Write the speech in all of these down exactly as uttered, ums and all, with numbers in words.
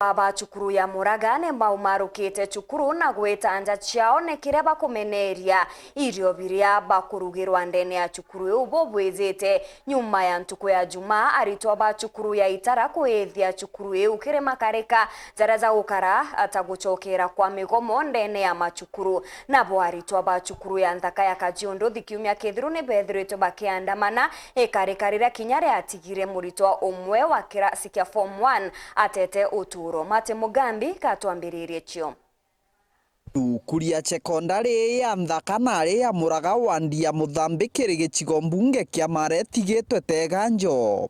Ba cukuru ya Muraga ni baumarukite cukuru na gwita nja ciao ni kiria bakumeneria irio biria bakurugirwa ndene ya cukuru iu bubwijite. Nyuma ya ntuku ya Jumaa, aritwa ba cukuru ya Itara kwithia cukuru iu kiri makarika jaria ja gukara ta gucokera kwa migomo ndene ya macukuru. Nabo aritwa ba cukuru ya Nthaka ya Kajiunduthi kiumia kithiru ni beethiritwe bakiandamana ikarika riria kinya riatigire muritwa umwe wa kirasi kia form one atete uturo. Martin Mugambi katwambiririe cio. Cukuru ya sekondari ya Nthaka na ari ya Muraga wandi ya Muthambi kiri gicigo mbunge kia Mara itigitwe teganjo.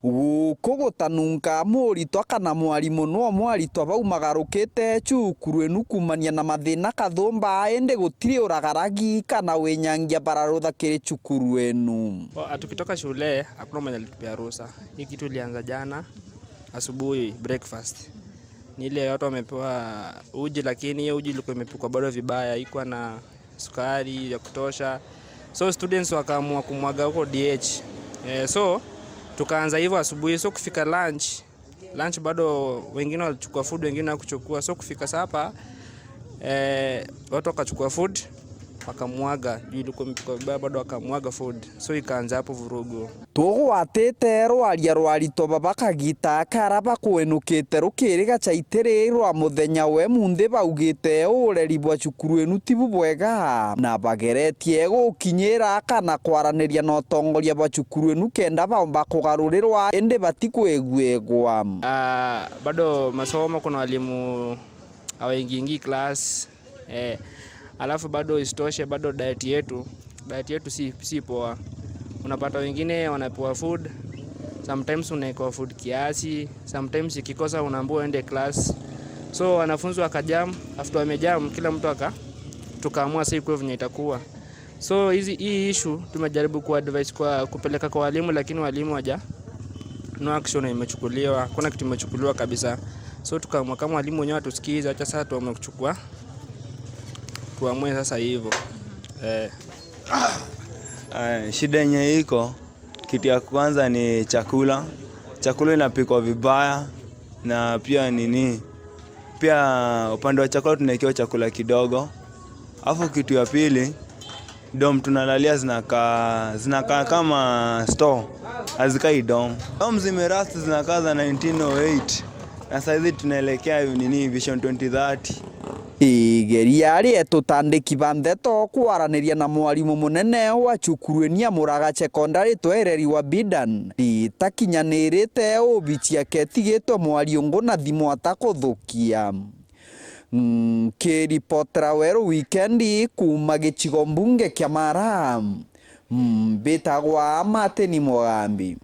Guku gutanunka muritwa kana mwarimu no mwaritwa baumagarukite cukuru inu kumania na mathina kathumba, indi gutiri uragaragi kana winyangia bararutha kiri cukuru inu. O, tukitoka shule, hakuna mwenye alitupea ruhusa. Hii kitu ilianza jana asubuhi, breakfast. Ni ile watu wamepewa uji, lakini hiyo uji ilikuwa imepikwa bado vibaya, haikuwa na sukari ya kutosha. So students wakaamua kumwaga huko D H. Eh, so tukaanza hivyo asubuhi. So kufika lunch, lunch bado wengine walichukua food, wengine hawakuchukua. So kufika sapa, eh, watu wakachukua food, wakamwaga. Juu ilikuwa imepikwa vibaya, bado wakamwaga food. So ikaanza hapo vurugu. Tugwatite rwaria rwa aritwa baba kagita kara bakwenukite rukiriga caitiri rwa muthenya we munthi, baugite ureri bwa cukuru inu ti bubwega, na bageretie gukinyira kana kwaraniria na utongoria bwa cukuru inu kenda baomba kugarurirwa, indi batikwiguigwa. Ah, bado masomo, kuna walimu hawaingiingi class. Eh, alafu bado isitoshe, bado diet yetu, diet yetu si, si poa. Unapata wengine wanapewa food, sometimes unaekewa food kiasi, sometimes ikikosa unaambiwa uende class. So wanafunzi wakajam, after wamejam, kila mtu aka, tukaamua sasa ikuwe venye itakuwa. So hizi, hii issue tumejaribu kuadvise kwa kupeleka kwa walimu, lakini walimu waja, no action imechukuliwa, hakuna kitu imechukuliwa kabisa. So tukaamua kama walimu wenyewe watusikize, acha sasa tuamue kuchukua, tuamue sasa hivyo. Eh. Aya, shida yenye iko, kitu ya kwanza ni chakula. Chakula inapikwa vibaya, na pia nini, pia upande wa chakula tunaekewa chakula kidogo. Alafu kitu ya pili, dom tunalalia zinakaa, zinakaa kama store, hazikai dom. Dom zimerust, zinakaa za nineteen oh eight, na saizi tunaelekea nini, Vision twenty thirty. Igeria rietutandiki ba ndeto kwaraniria na mwarimu munene wa cukuru enia Muraga Secondary Twereri wa Bidan ritakinyanirite, obici yake itigitwe mwariungu na thimu atakuthukia. Nkiripotera Weru Wikendi kuuma gicigo mbunge kia Mara, mbitagwa Martin Mugambi.